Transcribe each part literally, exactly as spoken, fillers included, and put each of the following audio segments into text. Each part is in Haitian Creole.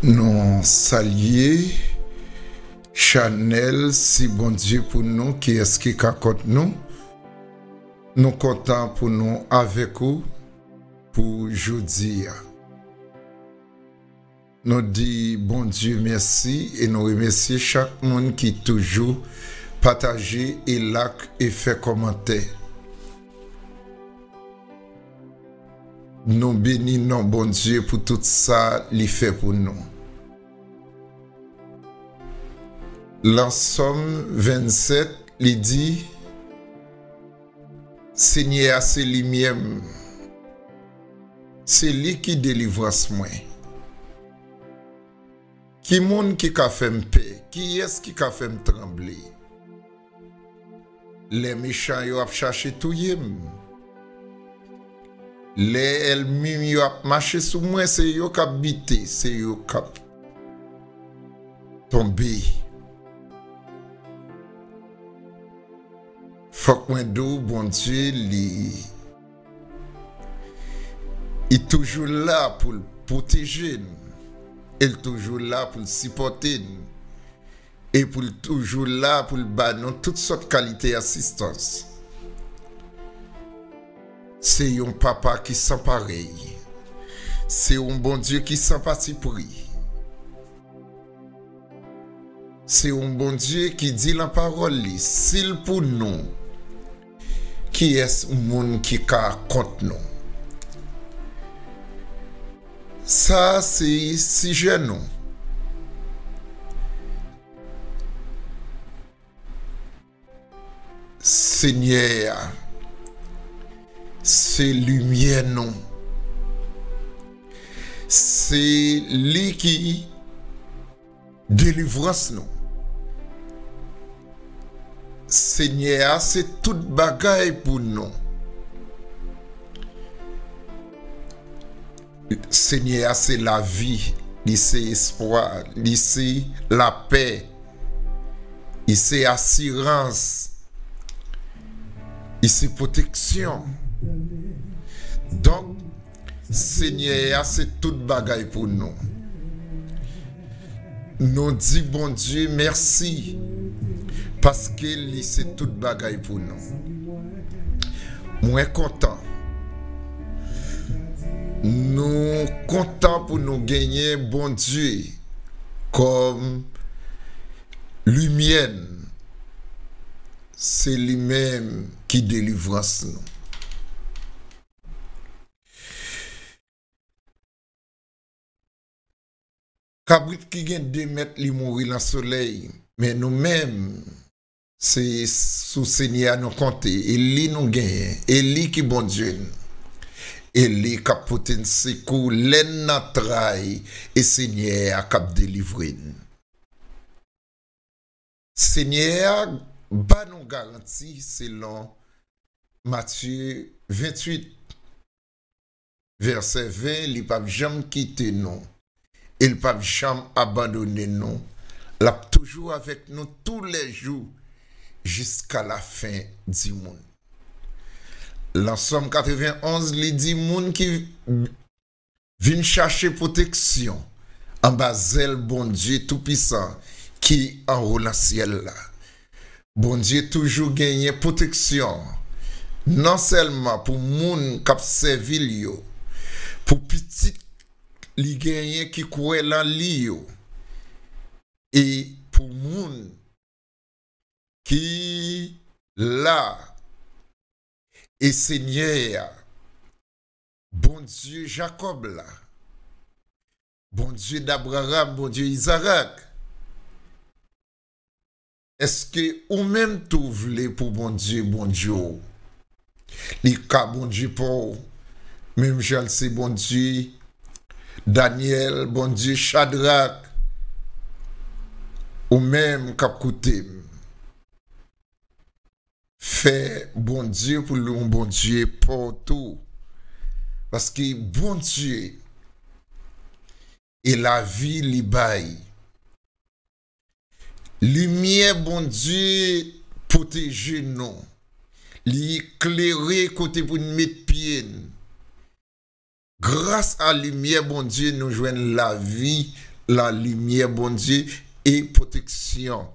Nou salye chanèl Si Bondye pou nou, kiyès ki ka kont nou? Nou kontan pou nou avèk ou pou jodi a. Nou di Bondye mèsi e nou remèsye chak moun ki toujou pataje e like e fè kòmantè. Nou beni non Bondye pou tout sa li fè pou nou. Lan Sòm vennsèt, li di, Senyè a se limyè m, se li ki delivrans mwen. Ki moun ki ka fè m pè? Kiyès ki ka fè m tranble? Lè mechan yo ap chache touye m, lè ènmi m yo ap mache sou mwen, se yo k ap bite, se yo k ap tonbe. Fòk mwen di w, Bondye, li, li toujou la pou l pwoteje n, e l toujou la pou l sipòte n, e pou l toujou la pou l ba nou tout sòt kalite asistans. Se yon papa ki san parèy. Se yon Bondye ki san patipri. Se yon Bondye ki di lan pawòl li, si l pou nou, kiyès moun ki ka kont nou? Sa se sijè nou. Senyè a, se limyè nou. Se li ki delivrans nou. Senyè a se tout bagay pou nou. Senyè a se lavi, li se espwa, li se lapè, li se asirans, li se pwoteksyon. Donk, Senyè a se tout bagay pou nou. Nou di Bondye mèsi, paske li se tout bagay pou nou. Mwen kontan. Nou kontan pou nou genyen Bondye kòm limyè n. Se li menm ki delivrans nou. Kabrit ki gen de mèt, li mouri lan solèy. Men nou menm, se sou Senyè a nou konte, e li nou genyen, e li ki Bondye n. E li k ap pote n sekou lè n nan tray, e Senyè a k ap delivre n. Senyè a ba nou garanti selon Matye venntuit, vèsè ven, li p ap janm kite nou, e l p ap janm abandone nou. L ap toujou avèk nou toulèjou, jiska lafen di mond. Lan Sòm katrevenonz, li di, moun ki vin chache pwoteksyon anba zèl Bondye Toupisan ki anwo nan syèl la. Bondye toujou genyen pwoteksyon, non sèlman pou moun k ap sèvi l yo, pou pitit li genyen ki kwè lan li yo, e pou moun ki la, e Senyè a, Bondye Jakòb la, Bondye Dabraram, Bondye Izarak. Èske ou menm tou vle pou Bondye, Bondye w? Li ka Bondye pa w, menm jan l se Bondye Danyèl, Bondye Chadrak, ou menm k ap koute m. Fè Bondye pou l yon Bondye pa w tou. Paske Bondye e lavi li bay. Limyè Bondye pwoteje nou. Li klere kote pou n met pye n. Gras a limyè Bondye, nou jwenn lavi la limyè Bondye e pwoteksyon.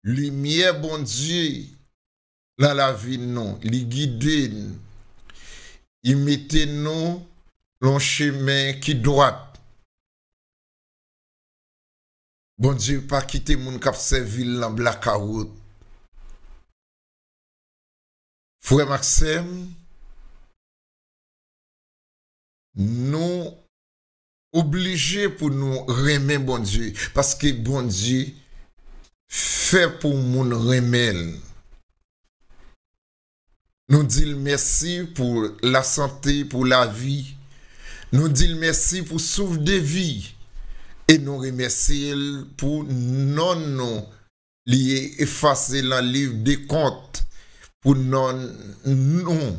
Limyè Bondye nan lavi nou, li gide n, li mete nou nan yon chemen ki dwat. Bondye pa kite moun k ap sèvi l nan blakawout. Frè m ak sè m, nou oblije pou nou renmen Bondye, paske Bondye fè pou moun renmen l. Nou di l mèsi pou lasante, pou lavi. Nou di l mèsi pou souf de vi. E nou remèsye l pou non nou. Li efase nan liv de kont pou non nou.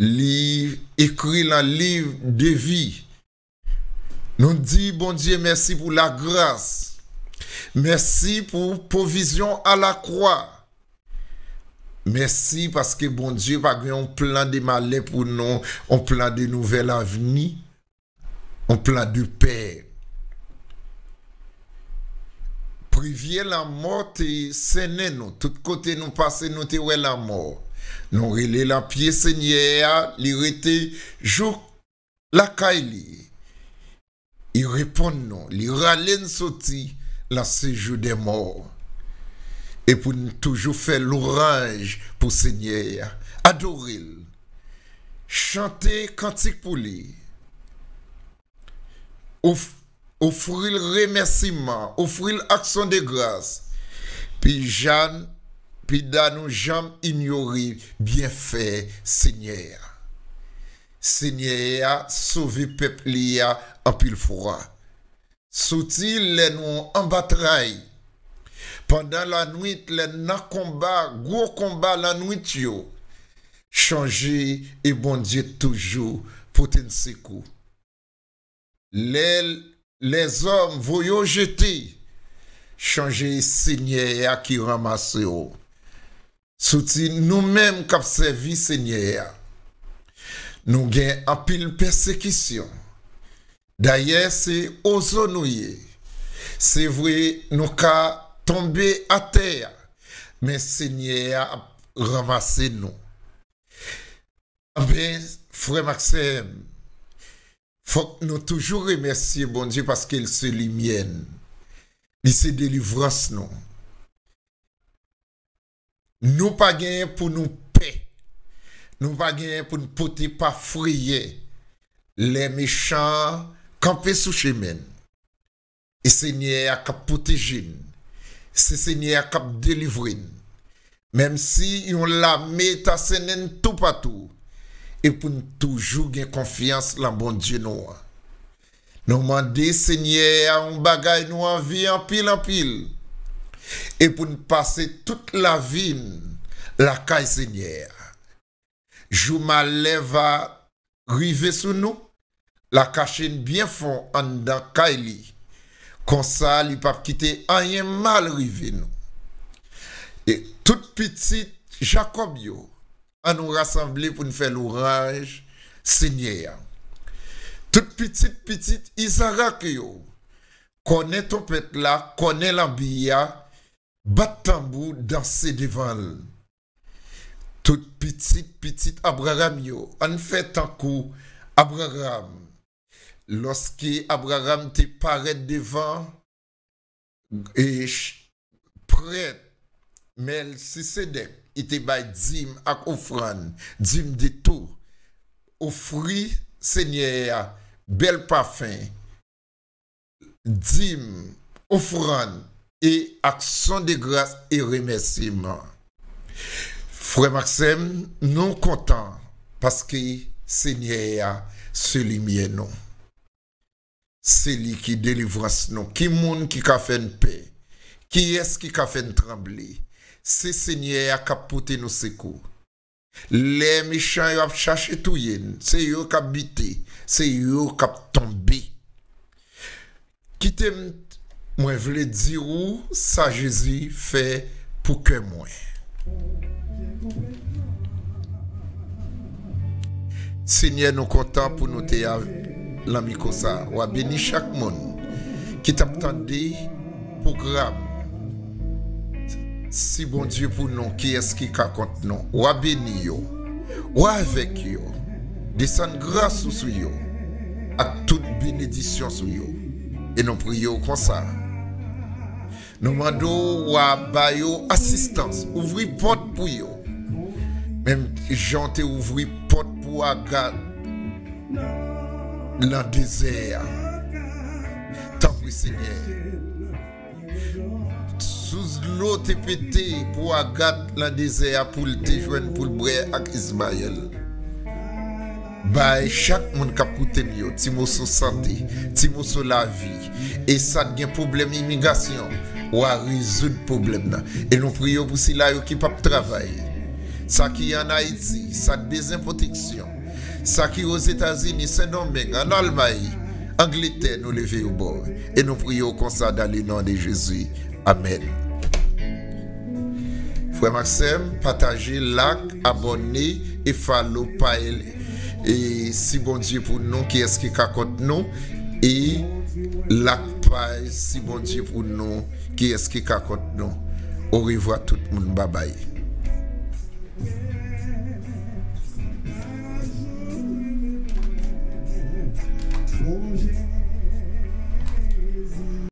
Li ekri nan liv de vi. Nou di Bondye mèsi pou lagras. Mèsi pou pwovizyon alakwa. Mèsi paske Bondye pa gen yon plan de malè pou nou, yon plan de nouvèl avni, yon plan de pè. Privye lanmò te sennen nou. Tout kote nou pase, nou te wè lanmò. Nou rele nan pye Senyè a, li rete jouk lakay li. Li reponn nou, li rale n soti nan sejou dè mò. E pou n toujou fè lwanj pou Senyè a, adore l, chante kantik pou li, of-, ofri l remèsiman, ofri l aksyon de gras, pi jan-, pi da nou janm inyore byenfè Senyè a. Senyè a sove pèp li a anpil fwa. Soti lè nou anba tray, pandan lanwit, lè n nan konba, gwo konba lanwit yo, chonje e Bondye toujou pote n sekou. Lè lèzòm voye w jete, chonje Senyè a ki ranmase w. Soti nou menm k ap sèvi Senyè a. Nou gen anpil pèsekisyon. Dayè, se ozo nou ye. Se vre, nou ka tonbe atè a, men Senyè a ap ranmase nou. Anben, frè m ak sè m, fòk nou toujou remèsye Bondye paske l se limyè n. Li se delivrans nou. Nou pa genyen pou nou pè. Nou pa genyen pou n pote pa frayè lè mechan an kanpe sou chemen n. E Senyè a k ap pwoteje n. Se Senyè a k ap delivre n. Menm si yon lame ta sennen n toupatou, e pou n toujou gen konfyans lan Bondye nou an. Nou mande Senyè a yon bagay nou anvi anpil, anpil, e pou n pase tout lavi n lakay Senyè a. Jou malè va rive sou nou, l a kache n byen fon anndan kay li. Konsa, li p ap kite anyen mal rive nou. E tout pitit Jakòb yo, ann nou rasanble pou n fè lwanj Senyè a. Tout pitit pitit Izarak yo, kònen twonpèt la, kònen lanbi a, bat tanbou, danse devan l. Tout pitit pitit Abraram yo, ann fè tankou Abraram. Lòske Abraram te parèt devan, e, ch-, prèt Mèlkisedèk, li te bay dim ak ofrann, dim de tou, ofri Senyè a bèl pafen, dim, ofrann e aksyon de gras e remèsiman. Frè m ak sè m, nou kontan paske Senyè a se limyè nou. Se li ki delivrans nou. Ki moun ki ka fè n pè? Kiyès ki ka fè n tranble? Se Senyè a k ap pote nou sekou. Lè mechan yo ap chache touye n, se yo k ap bite, se yo k ap tonbe. Kite m, mwen vle di ou sa Jezi fè pou kè mwen. Senyè, nou kontan pou nou te av-, Lan mikwo sa a, w a beni chak moun ki t ap tande pwogram. Si Bondye pou nou, kiyès ki ka kont nou? W a beni yo, w a avèk yo, desann gras ou sou yo, ak tout benedisyon sou yo. E nou priye w konsa. Nou mande w, w a ba yo asistans, ouvri pòt pou yo. Menm jan w te ouvri pòt pou Agag lan dezè a. Tanpri, Senyè. Sous dlo te pete pou Agag lan dezè a, pou l te jwenn pou l bwè ak Izmayèl. Bay chak moun k ap koute m yo ti moso sante, ti moso lavi. E sa k gen pwoblèm imigrasyon, w a rezoud pwoblèm nan. E nou priye w pou sila yo ki p ap travay, sa ki ann Ayiti, sa k bezwen pwoteksyon, sa ki Ozetazini, Sendomeng, ann Almay, Angletè, nou leve yo ba w. E nou priye w konsa dans le nom de Jésus. Amèn. Frè m ak sè m, pataje, like, abòne e follow pay, e Si Bondye pou nou, kiyès ki ka kont nou? E like pay Si Bondye pou nou, kiyès ki ka kont nou? Orevwa tout moun, babay.